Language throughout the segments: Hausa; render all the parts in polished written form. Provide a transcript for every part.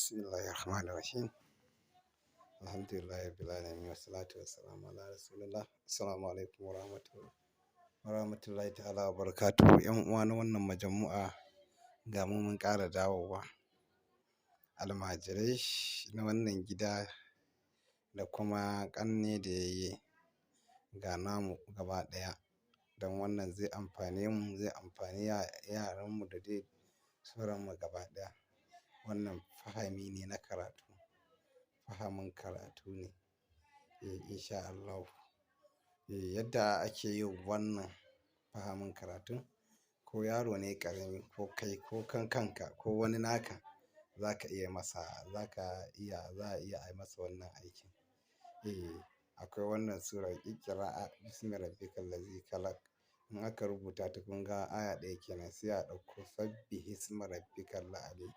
Bismillahirrahmanirrahim. Alhamdulillahi rabbil alamin wassalatu wassalamu ala rasulillah. Assalamu alaikum wa rahmatullahi ta'ala wa barakatuhu. 'Yan uwa na wannan majmu'a, ga mu mun ƙara dawowa. Almajirai na wannan gida da kuma ƙanne da yayye, ga namu gaba ɗaya. Don wannan zai amfane mu, zai amfani yaranmu da dai sauranmu gaba ɗaya. Wannan fahami ne na karatu. Fahamin karatu ne. Eh, in sha Allahu. Eh, yadda ake yin wannan fahamin karatun, ko yaro ne ƙarami ko kai ko kan kanka ko wani naka, za ka iya masa, za ka iya, za a iya yi masa wannan aikin. Eh, akwai wannan surar Iqra bismi rabbikal ladzi khalaq. In aka rubuta ta, kun ga aya ɗaya kenan, sai a ɗauko sabbihisma rabbikal a'la.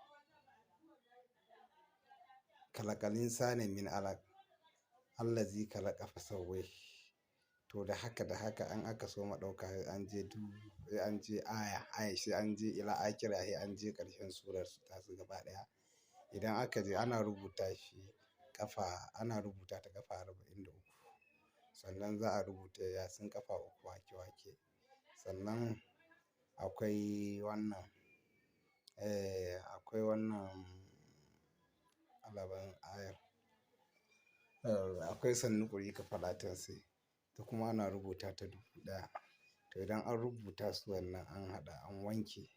Khalaqal insana min alaq. Allazi khalaqa fasawwa. To, da haka da haka in aka soma ɗauka, sai an je du, sai an je aya, aya sai an je ila akira, sai an je ƙarshen surar su tasu gaba ɗaya. Idan aka je ana rubuta shi ƙafa, ana rubuta ta ƙafa 43. Sannan za a rubuta Yasin ƙafa uku wake wake. Sannan akwai wannan, eh akwai wannan alaban ayar. Akwai sannu ƙuri'ka falatansi. Ta kuma ana rubuta ta 1000. To, idan an rubuta su wannan an haɗa an wanke,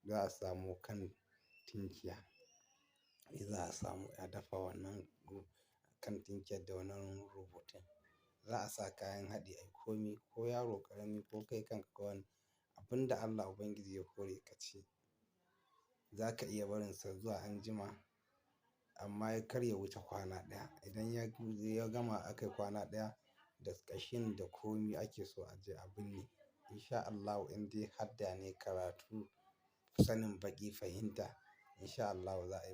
za a samu kan tinkiya. Za a samu a dafa wannan kan tinkiyar da wannan rubutun. Za a sa kayan haɗi ai komi, ko yaro ƙarami ko kai kanka ko wani abun da Allah Ubangiji ya hore ka ci. Za ka iya barinsa zuwa anjima amma kar ya wuce kwana ɗaya. Idan ya gama aka yi kwana ɗaya, da ƙashin da komi ake so a je a binne. In sha Allahu in dai hadda ne karatu, sanin baƙi fahimta, in sha Allahu za a yi.